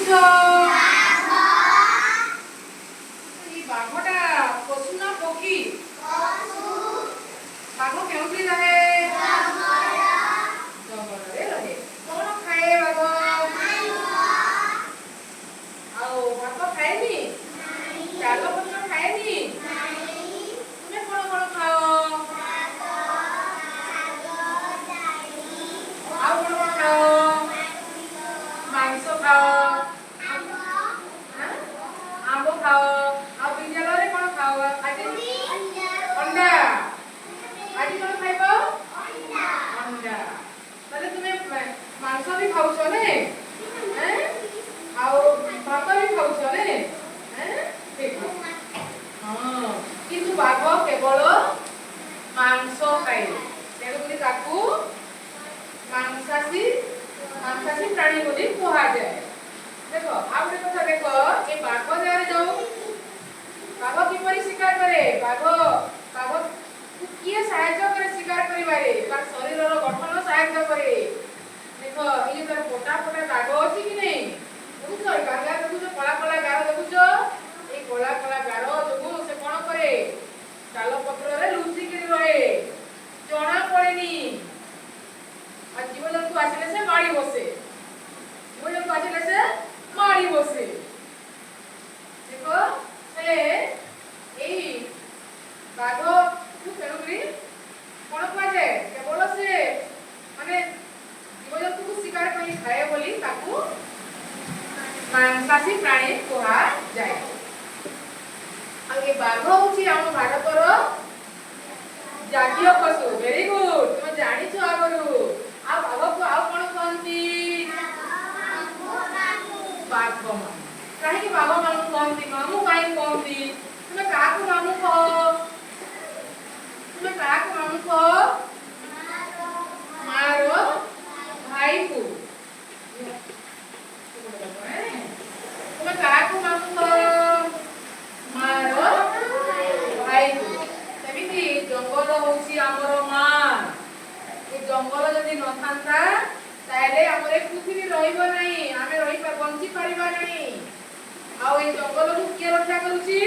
ଦେଖୁଛ? ଏଇ ବାଘଟା ପଶୁ ନା ପକ୍ଷୀ? ବାଘ କେଉଁଠି ରହେ? ଜଙ୍ଗଲରେ ରହେ। କଣ ଖାଏ ବାଘ? ଆଉ ଭାତ ଖାଏନି? ଡାଳ ପତ୍ର ଖାଏନି? ତୁମେ କଣ କଣ ଖାଅ? ଆଉ କଣ କଣ ଖାଅ? ମାଂସ ଖାଅ, ଆମ୍ବ ଖାଅ, ଆଉ ବିଦ୍ୟାଳୟରେ କଣ ଖାଅ ଆଜି? ଅଣ୍ଡା। ଆଜି କଣ ଖାଇବ? ଅଣ୍ଡା। ତାହେଲେ ତୁମେ ମାଂସ ବି ଖାଉଛ ନେ, ଆଉ ଭାତ ବି ଖାଉଛ ନେ? ଠିକ। ହଁ, କିନ୍ତୁ ବାଘ କେବଳ ମାଂସ ଖାଏ, ତେଣୁକରି ତାକୁ ମାଂସାଶୀ ପ୍ରାଣୀ ବୋଲି କୁହାଯାଏ। ଦେଖ, ଆଉ ଗୋଟେ କଥା ଦେଖ। ଏ ବାଘ ଜାଗାରେ ଯୋଉ ବାଘ କିପରି ଶିକାର କରେ? ବାଘ କିଏ ସାହାଯ୍ୟ କରେ ଶିକାର କରିବାରେ? ତାର ଶରୀରର ଗଠନ ସାହାଯ୍ୟ କରେ। ଦେଖ, ଏଇ ଯୋଉ ତାର ପଟା ପଟା ଦାଗ ଅଛି କି ନାଇଁ? ଦେଖୁଛ, ଏଇ ଗାର ଗାର ଦେଖୁଛ? କଳା କଳା ଗାର ଦେଖୁଛ? ଏଇ କଳା କଳା ଗାର ଯୋଗୁ ସେ କଣ କରେ? ଡାଳ ପତ୍ରରେ ଲୁଚିକିରି ରହେ, ଜଣା ପଡେନି। ଆଉ ଜୀବଜନ୍ତୁ ଆସିଲେ ସେ ମାଡ଼ି ବସେ। ଜୀବଜନ୍ତୁ ଆସିଲେ ସେ ମାଡ଼ି ବସେ। ଦେଖ, ହେଲେ ଏଇ ବାଘକୁ ତେଣୁକରି କଣ କୁହାଯାଏ? କେବଳ ସେ ମାନେ ଜୀବଜନ୍ତୁକୁ ଶିକାର କରି ଖାଏ ବୋଲି ତାକୁ ମାଂସାଶୀ ପ୍ରାଣୀ କୁହାଯାଏ। ଆଉ ଏ ବାଘ ହଉଛି ଆମ ଭାରତର ଜାତୀୟ ପଶୁ। ଭେରି ଗୁଡ, ତୁମେ ଜାଣିଛ ଆଗରୁ। ଆଉ ବାଘକୁ ଆଉ କଣ କହନ୍ତି? ବାଘ ମାମୁଁ। କାହିଁକି ବାଘ ମାମୁଁ କହନ୍ତି? ମାମୁଁ କାହିଁକି କହନ୍ତି? ତୁମେ କାହାକୁ ମାମୁଁ କହ? ତୁମେ କାହାକୁ ମାମୁଁ କହ? ମାର ଭାଇକୁ। ତୁମେ କାହାକୁ ମାମୁଁ କହ? ମାର ଭାଇକୁ। ସେମିତି ଜଙ୍ଗଲ ହଉଛି ଆମର ମା। ଏ ଜଙ୍ଗଲ ଯଦି ନଥାନ୍ତା, ତାହେଲେ ଆମର ଏ ପୃଥିବୀ ରହିବ ନାହିଁ, ଆମେ ରହି ବଞ୍ଚି ପାରିବା ନାହିଁ। ଆଉ ଏଇ ଜଙ୍ଗଲକୁ କିଏ ରକ୍ଷା କରୁଛି?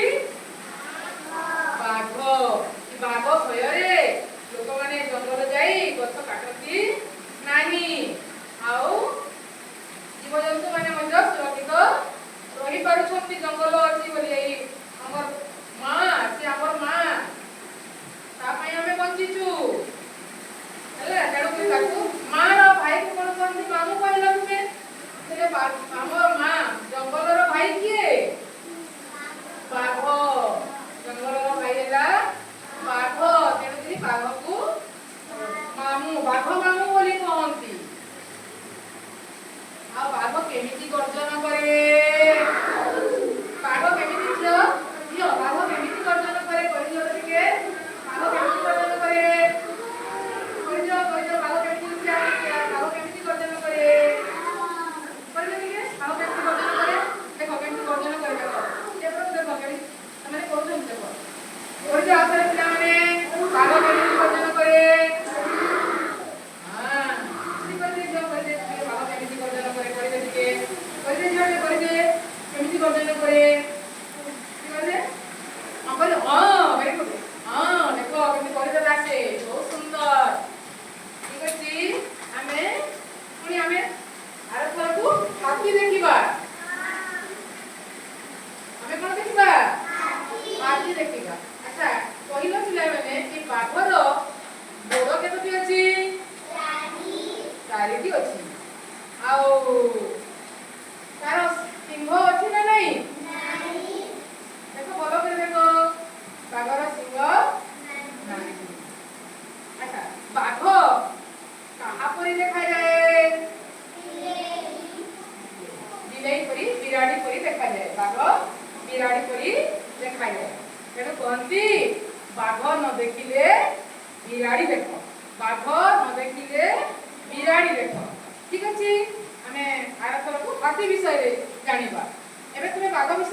ବାଘ। ଏ ବାଘ ଭୟରେ ଲୋକମାନେ ଜଙ୍ଗଲ ଯାଇ ଗଛ କାଟନ୍ତି ନାହିଁ, ଆଉ ଜୀବଜନ୍ତୁ ମାନେ ମଧ୍ୟ ସୁରକ୍ଷିତ ରହିପାରୁଛନ୍ତି ଜଙ୍ଗଲ ଅଛି ବୋଲି। ଏଇ ଆମର ମା, ସେ ଆମର ମା, ତା ପାଇଁ ଆମେ ବଞ୍ଚିଛୁ। ହେଲା, ତେଣୁକରି ତାକୁ ମାର ଭାଇକୁ କଣ କହନ୍ତି? ମାମୁଁ କହିଲ ତୁମେ। ହେଲେ ଆମର ମା ଜଙ୍ଗଲର ଭାଇ କିଏ? ବାଘ। ଜଙ୍ଗଲର ଭାଇ ହେଲା ବାଘ। ତେଣୁକରି ବାଘକୁ ମାମୁଁ, ବାଘ ମାମୁଁ ବୋଲି କହନ୍ତି। ଆଉ ବାଘ କେମିତି ଗର୍ଜନ କରେ? ବାଘ କେମିତି, ଝିଅ ଝିଅ, ବାଘ କେମିତି ଗର୍ଜନ କରେ? କହିଦିଅ ତ ଟିକେ। ବାଘ କେମିତି ଗର୍ଜନ କରେ? କରିଦିଅ, କରିଦିଅ। ବାଘ କେମିତି, ବାଘ କେମିତି ଗର୍ଜନ କରେ? କରିଦିଅ ଟିକେ। ବାଘ କେମିତି ଗର୍ଜନ କରେ? ଦେଖ, କେମିତି ଗର୍ଜନ କରେ ଦେଖ। ଦେଖ, କେମିତି ସେମାନେ କରୁଛନ୍ତି ଦେଖ। କରିଦିଅ ଆଉ ଥରେ ପିଲାମାନେ। ବାଘ କେମିତି ଗର୍ଜନ କରେ? ହଁ, କରିଦେ ଝିଅ, କରିଦେ ଟିକେ। ବାଘ କେମିତି ଗର୍ଜନ କରେ, କରିଦେ ଟିକେ। କରିଦେ ଝିଅ, ଟିକେ କରିଦେ। କେମିତି ଗର୍ଜନ କରେ, କରିଦେ। ହଁ, କରିଦେ। ହଁ, ଭେରି ଗୁଡ୍। ହଁ, ଦେଖ କେମିତି କରିଦେଲା ସେ, ବହୁତ ସୁନ୍ଦର। ଠିକ ଅଛି, ଆମେ ପୁଣି ଆମେ ଆର ଥରକୁ ହାତୀ ଦେଖିବା। ଆମେ କଣ ଦେଖିବା? ହାତୀ ଦେଖିବା। ଆଚ୍ଛା, କହିଲ ପିଲାମାନେ, ଏ ବାଘର ଗୋଡ କେତୋଟି ଅଛି? ଚାରିଟି ଅଛି। ଆଉ ତାର ଶିଙ୍ଗ ଅଛି ନା ନାହିଁ? ଦେଖ, ଭଲ କରି ଦେଖ, ବାଘର ଶିଙ୍ଗ ନାହିଁ। ଆଚ୍ଛା, ବାଘ କାହା ପରି ଦେଖାଯାଏ? ବିଲେଇ ପରି, ବିରାଡ଼ି ପରି ଦେଖାଯାଏ। ବାଘ ବିରାଡ଼ି ପରି ଦେଖାଯାଏ। ତେଣୁ କହନ୍ତି, ବାଘ ନ ଦେଖିଲେ ବିରାଡ଼ି ଦେଖ। ବାଘ ନ ଦେଖିଲେ ବିରାଡ଼ି ଦେଖ। ଠିକ ଅଛି, ଆମେ ଆରଥରକୁ ହାତୀ ବିଷୟରେ ଜାଣିବା। ଏବେ ତୁମେ ବାଘ ବିଷୟରେ